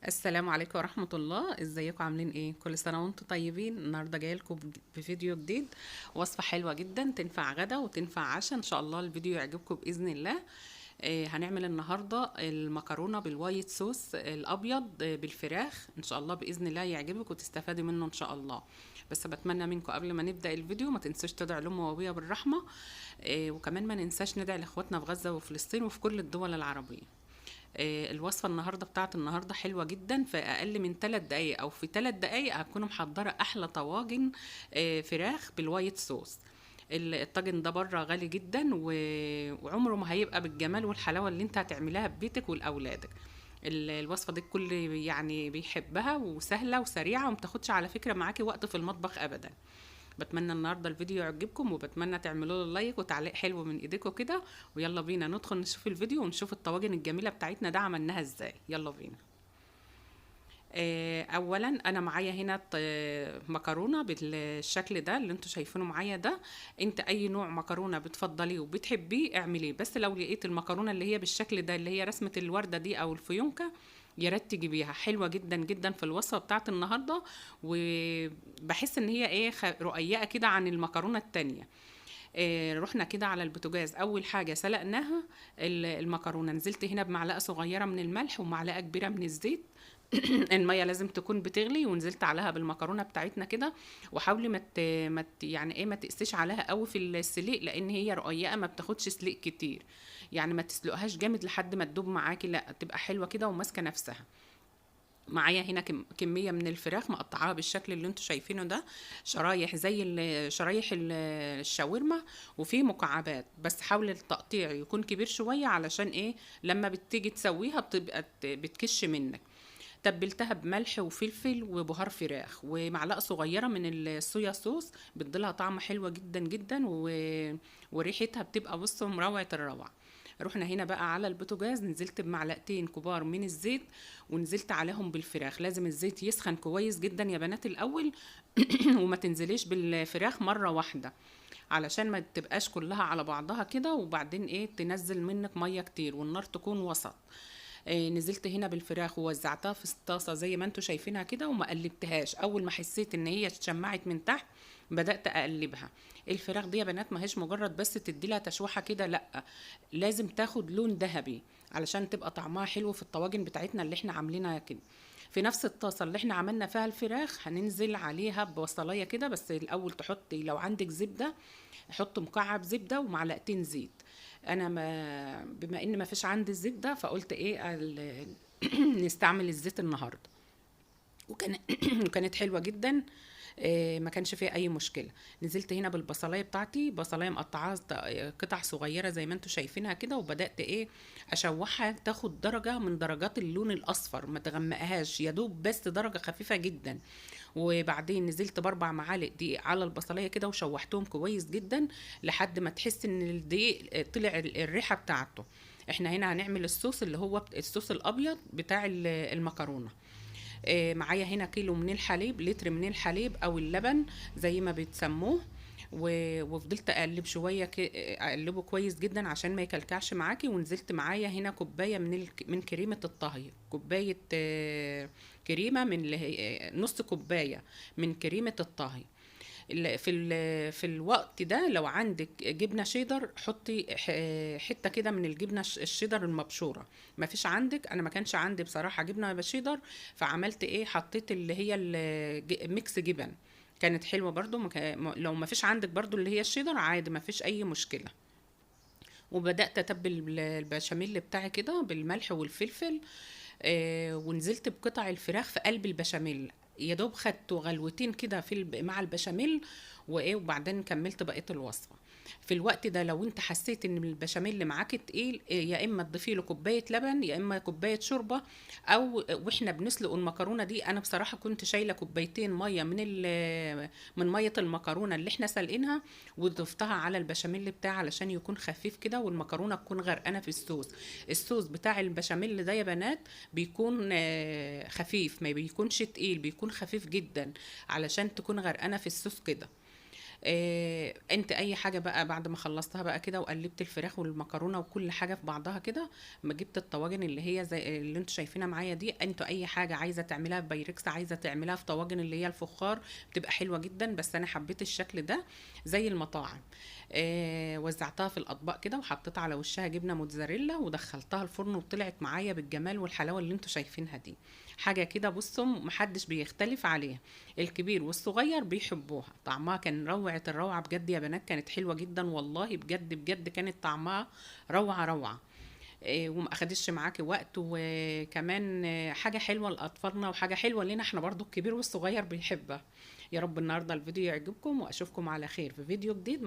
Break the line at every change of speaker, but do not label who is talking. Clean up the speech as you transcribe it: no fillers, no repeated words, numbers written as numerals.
السلام عليكم ورحمة الله. ازيكم؟ عاملين ايه؟ كل سنة وانتم طيبين. النهاردة جاية لكم بفيديو جديد، وصفة حلوة جدا تنفع غدا وتنفع عشاء، ان شاء الله الفيديو يعجبكم بإذن الله. هنعمل النهاردة المكرونة بال white sauce الابيض، بالفراخ، ان شاء الله بإذن الله يعجبك وتستفادي منه ان شاء الله. بس بتمنى منكم قبل ما نبدأ الفيديو ما تنسوش تدعوا لأمي وأبويا بالرحمة، وكمان ما ننساش ندعي لاخواتنا في غزة وفلسطين وفي كل الدول العربية. الوصفة النهاردة بتاعت النهاردة حلوة جدا، في أقل من 3 دقايق أو في 3 دقايق هتكونوا محضرة أحلى طواجن، فراخ بال white sauce. الطاجن ده بره غالي جدا وعمره ما هيبقى بالجمال والحلاوة اللي انت هتعملها ببيتك ولأولادك. الوصفة دي الكل بيحبها، وسهلة وسريعة ومتاخدش على فكرة معاكي وقت في المطبخ أبدا. بتمنى النهارده الفيديو يعجبكم، وبتمنى تعملوا له like وتعليق حلو من ايديكم كده. ويلا بينا ندخل نشوف الفيديو ونشوف الطواجن الجميلة بتاعتنا ده عملناها ازاي. يلا بينا. اولا انا معايا هنا مكرونه بالشكل ده اللي انتوا شايفينه معايا ده. انت اي نوع مكرونه بتفضليه وبتحبيه اعمليه، بس لو لقيت المكرونه اللي هي بالشكل ده اللي هي رسمه الورده دي او الفيونكه يا ريت تجيبيها، حلوة جدا جدا في الوصفة بتاعت النهارده، وبحس ان هي رقيقه كده عن المكرونه التانية. رحنا كده على البوتاجاز. اول حاجة سلقناها المكرونه، نزلت هنا بمعلقه صغيرة من الملح ومعلقة كبيرة من الزيت. المية لازم تكون بتغلي، ونزلت عليها بالمكرونه بتاعتنا كده. وحاولي ما تقسيش عليها قوي في السليق، لان هي رقيقه ما بتاخدش سليق كتير، يعني ما تسلقهاش جامد لحد ما تدوب معاكي، لا تبقى حلوة كده وماسكه نفسها. معايا هنا كمية من الفراخ مقطعاها بالشكل اللي انتوا شايفينه ده، شرايح زي شرايح الشاورما، وفي مكعبات، بس حاولي التقطيع يكون كبير شوية علشان لما بتيجي تسويها بتبقى بتكش منك. تبلتها بملح وفلفل وبهار فراخ ومعلقة صغيرة من الصويا صوص، بتديلها طعم حلو جدا جدا وريحتها بتبقى مروعة الروعة. رحنا هنا بقى على البوتاجاز، نزلت بمعلقتين كبار من الزيت ونزلت عليهم بالفراخ. لازم الزيت يسخن كويس جدا يا بنات الاول وما تنزليش بالفراخ مرة واحدة علشان ما تبقاش كلها على بعضها كده، وبعدين تنزل منك مية كتير، والنار تكون وسط. نزلت هنا بالفراخ ووزعتها في الطاسه زي ما انتوا شايفينها كده، وما قلبتهاش. اول ما حسيت ان هي اتشمعت من تحت بدات اقلبها. الفراخ دي يا بنات ما هيش مجرد بس تدي لها تشويحه كده، لا لازم تاخد لون ذهبي علشان تبقى طعمها حلو في الطواجن بتاعتنا اللي احنا عاملينها كده. في نفس الطاسه اللي احنا عملنا فيها الفراخ هننزل عليها ببصلايه كده، بس الاول تحطي لو عندك زبدة حط مكعب زبدة ومعلقتين زيت. انا بما ان ما فيش عندي الزبدة فقلت نستعمل الزيت النهارده، وكانت حلوة جدا، ما كانش فيها اي مشكلة. نزلت هنا بالبصلايه بتاعتي، بصلايه مقطعاها قطع صغيرة زي ما انتم شايفينها كده، وبدات اشوحها تاخد درجه من درجات اللون الاصفر، ما تغمقهاش، يا دوب بس درجه خفيفة جدا. وبعدين نزلت باربع معالق دقيق على البصلايه كده وشوحتهم كويس جدا لحد ما تحس ان الدقيق طلع الريحة بتاعته. احنا هنا هنعمل الصوص اللي هو الصوص الابيض بتاع المكرونه. معايا هنا كيلو من الحليب، لتر من الحليب او اللبن زي ما بتسموه، وفضلت اقلب شوية اقلبه كويس جدا عشان ما يكلكعش معاكي. ونزلت معايا هنا كوباية من كريمة الطهي، كوباية، كريمة من اللي هي، نص كوباية من كريمة الطهي. في الوقت ده لو عندك جبنه شيدر حطي حتة كده من الجبنة الشيدر المبشوره. ما فيش عندك، انا ما كانش عندي بصراحة جبنه شيدر، فعملت ايه، حطيت اللي هي mix جبن، كانت حلوة برضو. لو ما فيش عندك برضو اللي هي الشيدر عادي، ما فيش اي مشكلة. وبدات اتبل البشاميل بتاعي كده بالملح والفلفل، ونزلت بقطع الفراخ في قلب البشاميل، يا دوب خدته غلوتين كده مع البشاميل وبعدين كملت بقية الوصفة. في الوقت ده لو انت حسيت ان البشاميل اللي معاك تقيل، يا اما تضيفي له كوباية لبن يا اما كوباية شوربة، او واحنا بنسلق المكرونه دي انا بصراحة كنت شايله كوبايتين مية من مية المكرونه اللي احنا سلقينها وضفتها على البشاميل بتاعي علشان يكون خفيف كده والمكرونه تكون غرقانة في الصوص. الصوص بتاع البشاميل ده يا بنات بيكون خفيف، ما بيكونش تقيل، بيكون خفيف جدا علشان تكون غرقانة في الصوص كده. انت اي حاجة بقى بعد ما خلصتها بقى كده وقلبت الفراخ والمكرونه وكل حاجة في بعضها كده، ما جبت الطواجن اللي هي زي اللي انتوا شايفينها معايا دي. انتوا اي حاجة عايزه تعملها في بايركس، عايزه تعملها في طواجن اللي هي الفخار، بتبقى حلوة جدا، بس انا حبيت الشكل ده زي المطاعم. وزعتها في الاطباق كده وحطيت على وشها جبنه موتزاريلا ودخلتها الفرن، وطلعت معايا بالجمال والحلاوه اللي انتوا شايفينها دي. حاجة كده بصوا محدش بيختلف عليها، الكبير والصغير بيحبوها. طعمها كان روعه الروعة بجد يا بنات، كانت حلوة جدا والله بجد بجد، كانت طعمها روعه روعه. وما اخدتش معاكي وقت، وكمان حاجة حلوة لاطفالنا وحاجه حلوة لنا احنا برضو، الكبير والصغير بيحبها. يا رب النهارده الفيديو يعجبكم، واشوفكم على خير في فيديو جديد.